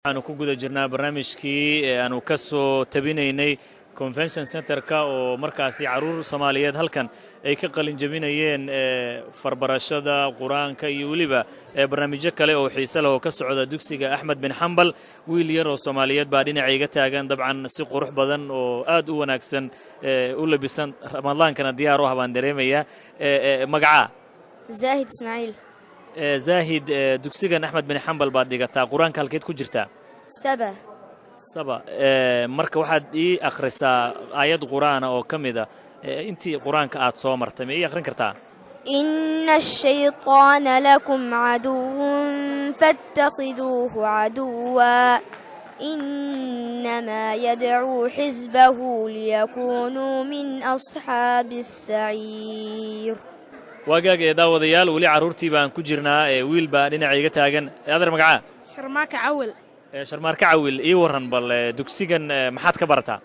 Waxaanu ku guda jirnaa barnaamijkii ee aanu ka soo tabinaynay Convention Centerka, oo markaasi carruur Soomaaliyeed halkan ay ka qalin jebinayeen farbarashada Qur-aanka iyo weliba barnaamijyo kale oo xiise leh oo ka socda dugsiga Axmed bin Xambal. Wiil yar oo Soomaaliyeed baa dhinacayga taagan, dabcan si qurux badan oo aad u wanaagsan u labisan, Ramadaankana diyaar u ah baan dareemayaa. Magacaa? Zaahid Ismaaciil. Zaahid, dugsigan Axmed bin Xambal baad dhigataa. Qur-aanka halkeed ku jirtaa? Saba. Saba. Marka waxaad ii akhrisaa aayad Qur-aana oo ka mid a intii Qur-aanka aad soo martay. Ma ii akhrin kartaa? إن الشيطان لكم عدو فاتخذوه عدوا إنما يدعو حزبه ليكونوا من أصحاب السعير. Waagaag ee daawadayaal, weli carruurtii baan ku jirnaa. Ee wiil baa dhinaca iga taagan. Adeer, magacaa? Sharmaaka Cawil. Sharmaarka Cawil, ii warran bal dugsigan maxaad ka barataa?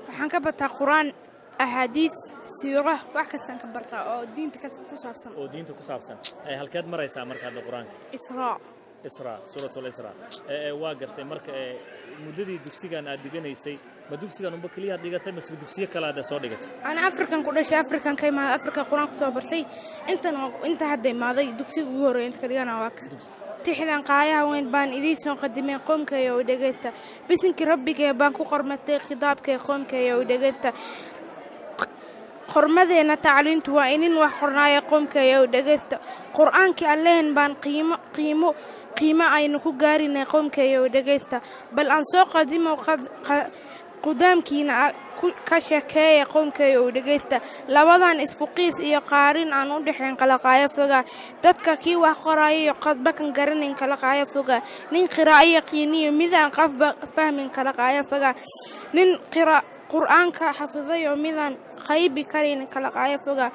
Waxaan ka bartaa Qur-aan, axaadiid, siiro, wax kastaan ka bartaa oo diinta ku saabsan. Oo diinta ku saabsan. Halkeed maraysaa marka hadda Qur-aanka? Israa. Isra, Suuratul Isra. Waa gartay. Marka muddadii dugsigan aad dhiganaysay, ma dugsigan unba keliya aad dhigatay mase dugsiyo kale aad soo dhigatay? Ana Afrikan ku dhashay, Afrikan ka imaaday, Afrika Qur-aan kusoo bartay. Intan inta hadda imaaday, dugsiga ugu horreeya inta ka dhigana waa ka. Tixdan qaayaha weyn baan idiin soo qadimay, qoomkaya oo dhegayta. Bisinkii Rabbigee baan ku qormatay khitaabkee, qoomkaya oo dhegayta. Qormadeenna tacliintu waa inin wax qornaaya, qoomkaya oo dhegaysta. Qur-aankii Allehen baan qiimo qiimo qiimo aynu ku gaarinay, qoomkaya oo dhegaysta. Bal aan soo qadimo qudaamkiina ka sheekeeya, qoomkaya oo dhegaysta. Labadan isku qiis iyo qaarin aan u dhexayn kala qaayo foga. Dadka kii wax qoraayo iyo qadba kan garanayn kala qaayo foga. Nin qiraa'o yaqiiniyo midaan qafba fahmin kala qaayo foga. Nin qira Qur-aanka xafidayo midaan qaybi karayn kala qaayo foga.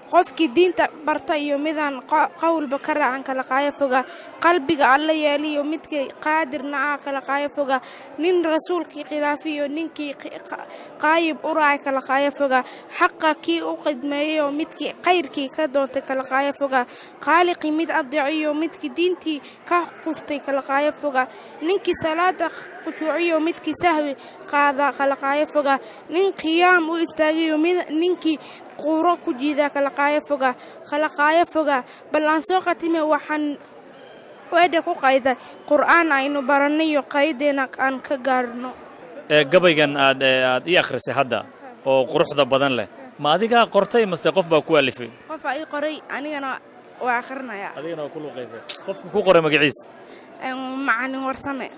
Qofkii diinta barta iyo midaan qowlba ka raacan kala qaayo foga. Qalbiga Alla yeeliyo midkii qaadirna ah kala qaayo foga. Nin rasuulkii khilaafiyo ninkii qaayib u raacay kala qaayo foga. Xaqa kii u qidmeeyayo midkii khayrkii ka doontay kala qaayo foga. Qaaliqii mid adeeciyo midkii diintii ka quftay kala qaayo foga. Ninkii salaada khushuuciyo midkii sahwi qaada kala qaayo foga. Nin qiyaam u istaagiyo ninkii quuro ku jiida kala qaayo foga, kala qaayo foga. Bal aan soo khatime, waxaan weedha ku qayday Qur'aan aynu barannayo qaydeena aan ka gaarno. Gabaygan aad ii akhrisay hadda oo quruxda badan leh, ma adigaa qortay mase qof baa ku alifay? Qofaa ii qoray, anigana waa akhrinaya. Adigana waa ku luuqaysay. Qofka ku qoray magaciis? Macalin Warsame.